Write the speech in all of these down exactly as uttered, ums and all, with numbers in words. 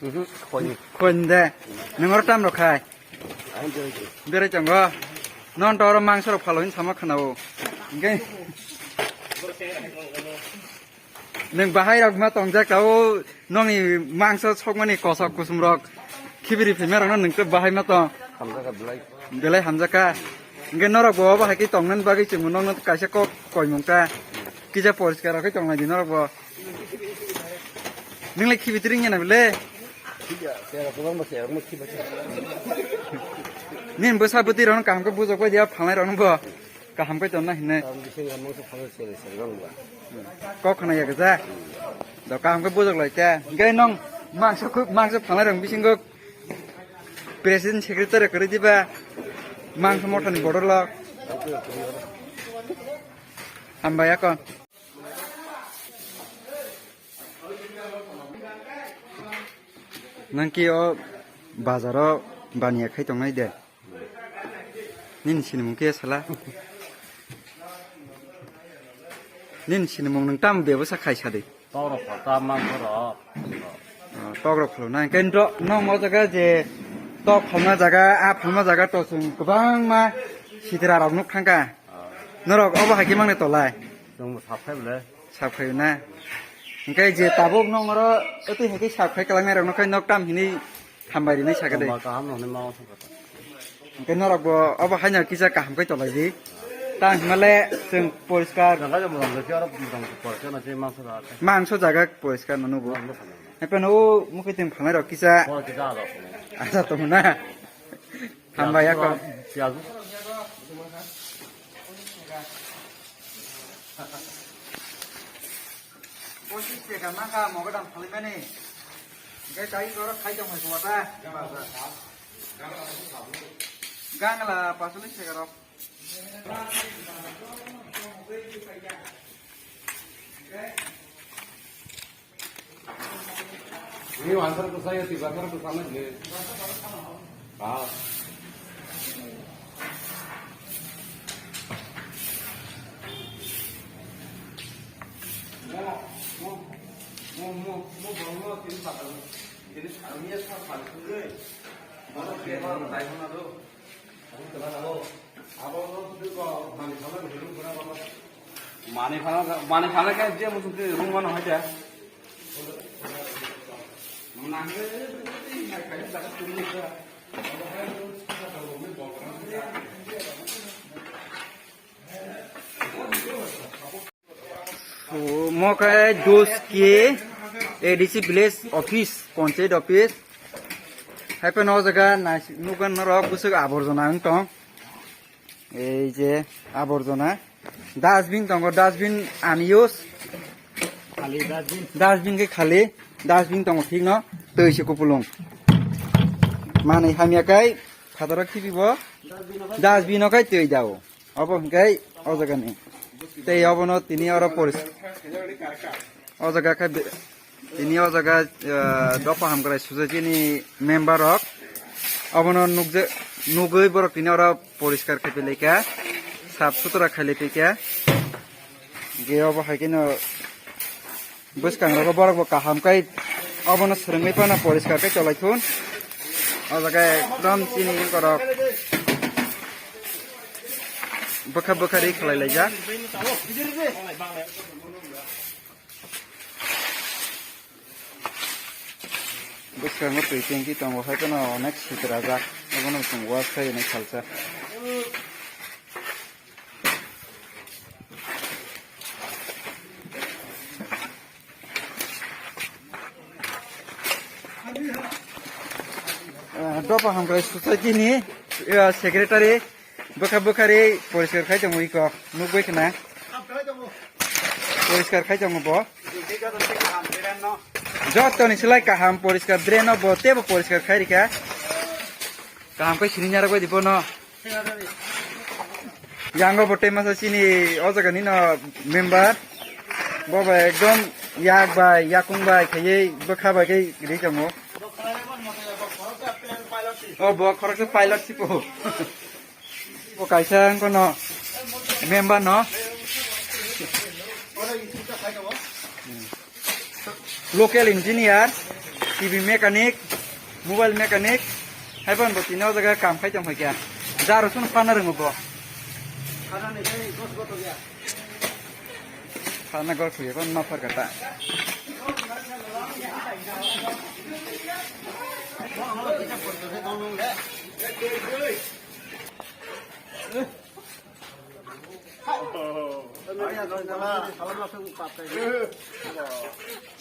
Mhm, khoni. Khoni de. Nwng oro tam rok khai. Ang berai tongo. Berai tongo. Non to oro mangso rok phalo hin sama khana o. Hingke nwng bahai rok ma tongjak ta o, nongni mangso sokmani kosok kusum rok khibiri phima rok no nwng to bahai ma tong. Hamjaka belai. Belai hamjaka. Hingke norok bo obo hai khe tongna bagwi chwng nokno kaisa kok koimung ta. Kisa poriskar rok khe tonglai di norok bo. Nwngle khibi tiring ya na bile? Khibi ya, tera kubang ba tera mo khiba. Nin bwsa bwtwi rok kaham khe bujok bai dia phalnai rok bo. Kaham khe tonna hinne. Tam bising ya mo so phalnai sele sele rok ba. Kok khna ya gaja. Do kaham khe bujok lai te. Gai nong mangso khuk mangso phalnai rok bisingo president secretary kwrwi diba mangso mothani borok rok. Hambai akon. Nang ki o bazar o baniya khai tongnai de. Nini sinimung khe sala. Nini sinimung nwng tamo bebosa khai sadi. Tokrok phalta mangkhoro. Ah, tokrok phalo na. Hingke nro-, nong o jaga je tok phalma jaga, a phalma jaga to chwng kwbangma sitra rok nuk thangka. Norok obo hai khe mangnai tolai? Chwngbo sap khai bwle. Sap khai na. Hingke je tabuk nong oro twi hai khe sap khai kwlangnai rok no khai nok tam hinwi hambai rinai sakha de. Tongma kaham no hinwi ma ongsa kha. Hingke norok bo obo haino kisa kaham khe tolai di. Tang himale chwng poriskar. Jaga jamo jamo khe oro jamo poriskar na se mangso jaga. Mangso jaga poriskar no nugo. Mangso jaga. Hape no o mukhe teng phalnai rok kisa. Oro kisa aro. Acha tong na. Hambai ako. Piyaj. Pochis taka mangkha mogodam phalimani. Hingke tai oro khai tongmai kuwata. Gangla pasolis taka rok. Ini wansar kusai ya, tiba sar kusana je. Ah. Mo, mo, mo, mo, mo, bangno tini patang, tini sarmiya sa phan kungui. Bangno kaya bangno dai hona do. Mani phana, mani phana khe je muchung twi rung mano hai de. Omo khe dos K A D C village office, panchayat office. Hai phano o jaga nai-, nukha norok bwswk aborjona wng tong. Ei je aborjona. Dustbin tongo, dustbin unused. Khali dustbin. Dustbin khe khali, dustbin tongo thikno, twi se kupulung. Manwi hamya khe phataro khibibo, dustbin o khe twi dao. Obo hwnkhe o jagani. Tei obono tini oro poris-, o jaga khe be-, tini o jaga, ah, dopha hamkrai society ni member rok. Obono nukje-, nugwi borok tini oro poriskar khai pailaikha, sap sutra khai phaikha. Ge obo hai kheno Bwskangrogo borokbo kaham khe obono swrwngwi phano poriskar khe cholaithun. O jaga ekdom chini borok bwkha bwkha ri khlai laijak. Bwskango twi tanki tongo, hai phano onek sitra jak. Obono chwng wash khai hwnwi salsa. Ah, Dopha Hamkrai Society ni, ah, secretary bwkha bwkha ri poriskar khai tongo iko, nukbai khna. Poriskar khai tongo bo. Joto ni slai kaham poriskar drain no bo tebo poriskar khai rikha. Kaham khe sini nyarwk bai di bono. Yango bo tei masa chini o jaga ni no member. Bo bai ekdom yak bai, yakung bai khaiwi bwkha bai khe ri tongo. O bo khoroksa pilot si po. Bo kaisa wngkha no member no. Local engineer, T V mechanic, mobile mechanic, hai phano bo tini o jaga kam khai tong kha khe. Jaro sung phana rwngo bo. Phana gol khuye kon ma phar kata.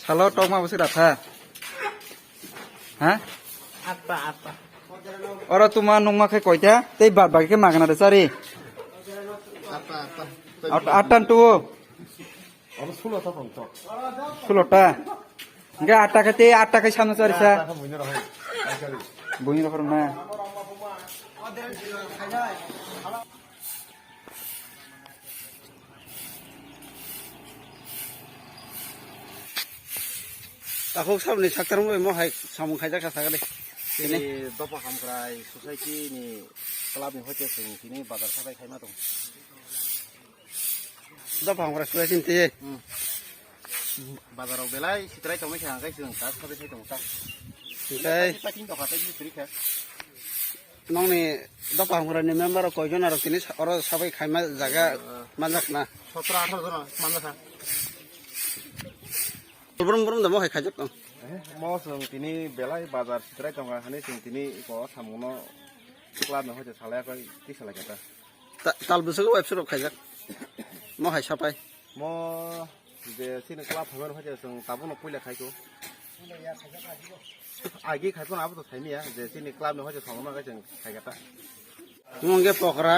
Salo tokma bwswk ratha. Ha? Atta, atta. Oro tuma nungma khe koita? Tei bad bagi khe magna de chari? Atta, atta. Atta, atta tuo? Oro sulo ta tong tok. Sulo ta? Hingke atta khe tei atta khe samno chari sa? Atta khe buino rohor. Buino rohor na. Takhuk saboni saktar wngwi mo hai samung khaijak kha sakali. Chini dophang hamkrai society ni club ni hoite chwng tini bazar sabai khaima tong. Dophang hamkrai society ni twi. Hmm. Bazar rok belai sitrai tongmai kha hwnkhai chwng ta sabai khai tongo ta. Hwnkhe packing tokha tei bini kwrwi kha. Nongni dophang hamkrai ni member rok koijon aro tini sa-, oro sabai khaima jaga manjak na? Sotro atharo jon manjak kha. Brum brum da mo hai khaijak tong. Eh, mo chwng tini belai bazar sitrai tongo hani chwng tini iko samungno club no hoite salai koi twi salai kha ta. Ta-, tal bwswk website rok khaijak. Mo hai sapai. Mo je chini club phaimani hoite chwng tabukno puila khaiko. Agi khaiko abo to saimiya je chini club ni hoite samungno khe chwng khaikha ta. Omo hwnkhe pokra.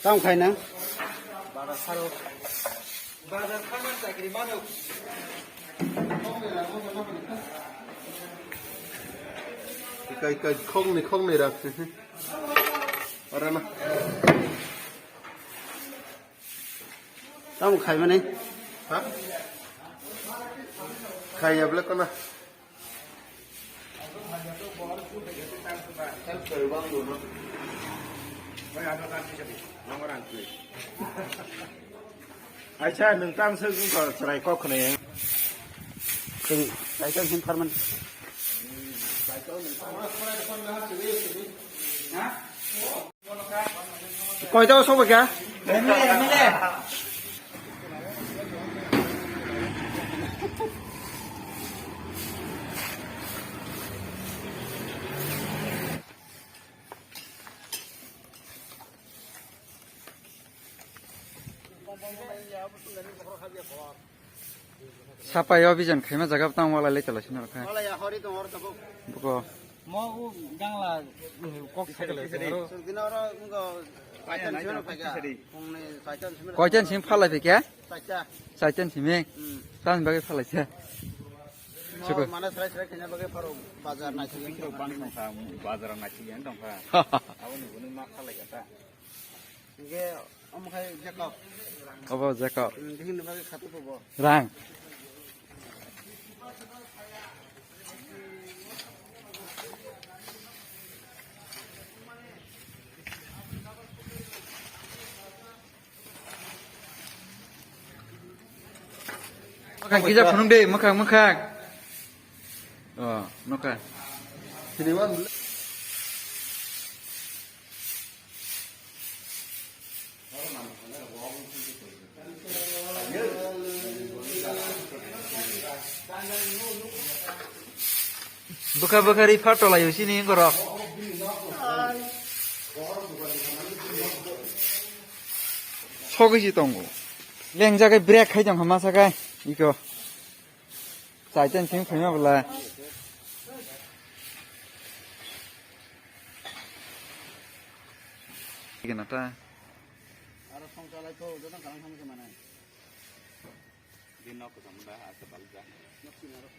Tamo khaina? Kai, kai, khoknwi, khoknwi rak. Ora na. Tamo khaimani? Ha? Khaiya bwle kono. Aisa, nwng tang se wngkha chwrai kok khwnai. Chwng kaitor hin pharmani. Koito sobo kya? Sapai o bijan khaima jaga tang wala le chala sino kha. Wala ya hori tong hor tabuk. Buko. Mo u gangla kok sakle. Sundino ro ngo paitan sino phaga. Kongni paitan sino. Koitan sim phalai phikya? Saita. Saita simi. Hmm. Tan bagi phalai se. Mo mana srai srai kena bagi pharo bazar na sigi. Bazar na sigi tong kha. Aboni buni ma phalai kha ta. Hingke omo khai Jacob. Obo Jacob. Hmm, bihikni bagwi khatuk bo. Rang. Mwkhang kisa phunuk de, mwkhang, mwkhang. Oh, nokha. Sini wan. Bwkha bwkha ri pha tolai o sini borok. Sogwi si tongo. Lengjagwi brek khai tong kha masa khe. Iko. Chaitan sing phaima bwla. Gana ta. Aro song chalai kho, joto kalang thang se manai. Din nok kosam da, asa balja. Nok sini aro.